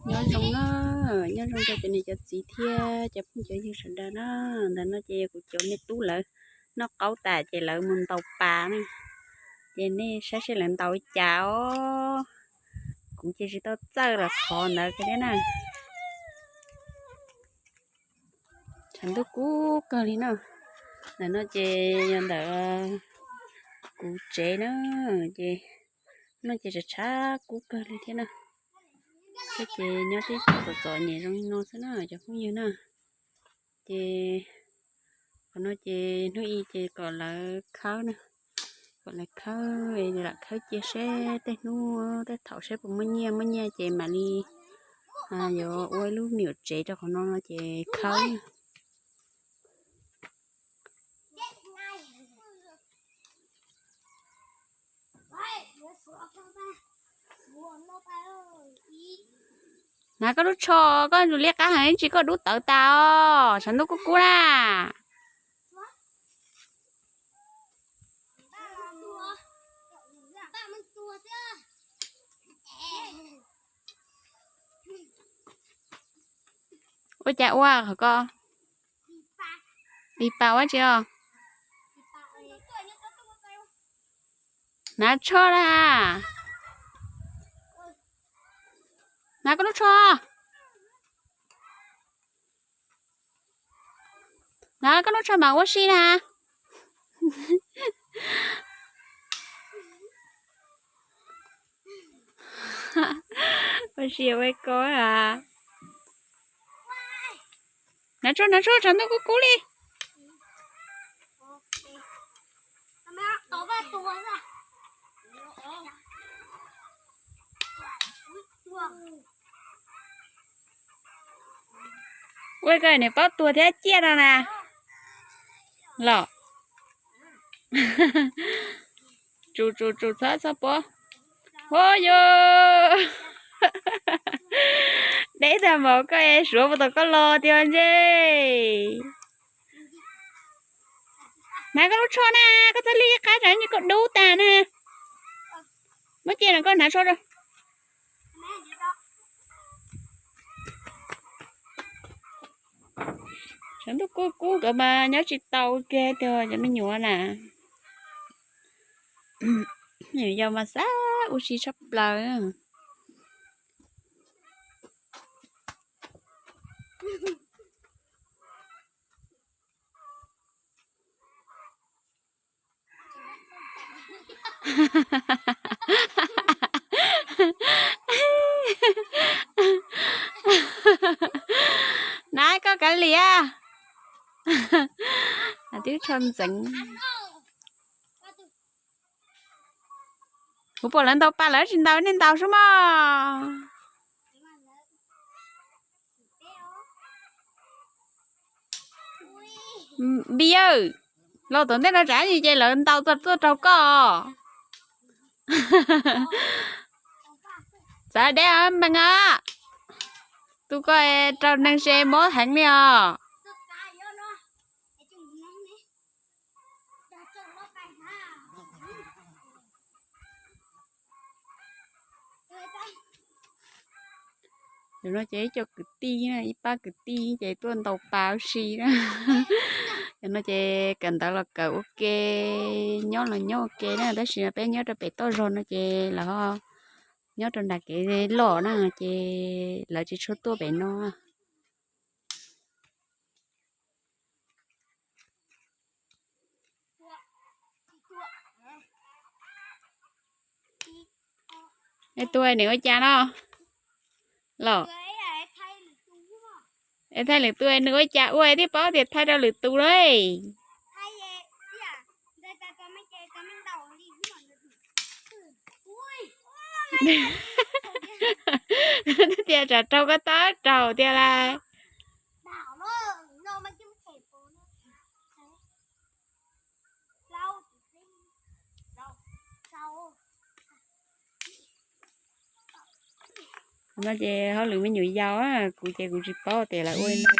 Nyob zoo na, nyob zoo rau cov niam cov txiv thiab cov phooj cov ywg sawv daws na. Ntawm no ces kuv cov me tub lawv noj qaub tas ces lawv mus ntaus pas na. Ces nej saib seb lawv ntaus li cas os. Kuv ces tsis tau txawj los qhov ntawd kiag thiab na. Tshav ntuj kub kawg li na. Ntawm no ces yog ntawm kuv tsev na, ces no ces tshav tshav kub kawg li thiab na. Thiab ces nyob tib txom txom nyem zoo li no xwb na cov phooj ywg na. Ces qhov no ces hnub ib ces kom lawv khawb na, kom lawv khawb, lam khawb cia seb tej hnub tej thaum seb puas muaj nyiaj, muaj nyiaj ces mam li yuav ua ib lub me nyuam tsev rau qhov no no ces khawb. Hnav koj lub tsho, koj ntsus liab qab heev tsis koj dub tawv tas os, tshav ntuj kub kub na. Ua cas ua qhov ko? Lis pas ua tsi os? Hnav tsho na. Hnav koj lub tsho. Hnav koj lub tsho mas ua si na. Ua si ua ko a. Hnav tsho, hnav tsho, tshav ntuj kub kub li. Ua ko nws paub tuag thiab ciaj no na. Los. Tsum tsum tsum txhob txhob pob. Ua yus. Deb tag npaum koj es suav puas tau koj los tiag ntsej. Hnav koj lub tsho na, koj txhob li qab tsam koj dub tag na. Muab cia no koj hnav tsho rau. Tshav ntuj kub kub nkawd mas nyob tsis tau kiag tiag cov me nyuam na. Me nyuam yaus mas xav ua si tshaj plaws. Na koj kav liam. Twb tsho ntxeev. Kuv pom lawv ntaus pas lawv tsis ntaus, nej ntaus sub mog. Npis yawg, los tom ntej no tsam ces lawv ntaus tuaj raug koj. Txav deb mees a. Tus koj raug neeg se mob heev li os. Tam no ces ib co kwv tij, ib pab kwv tij ces tuaj ntaus pas ua si na. Tam no ces kawm ntawv los kawm ua ke, nyob los nyob ua ke na, tab sis peb nyob rau pem toj zog no ces lawv nyob rau nram kev loj na, ces lawv tsis tshua tuaj pem no. Es tus nws ua cas no los? Es thaij lwm tus nws ua cas ua thiaj paub tias thaij rau lwm tus lauj. Tias tsam raug koj tab raug tiag lauj. No ces hauj lwm me nyuam yaus, kuv ces kuv tsis paub tias lawv ua li no.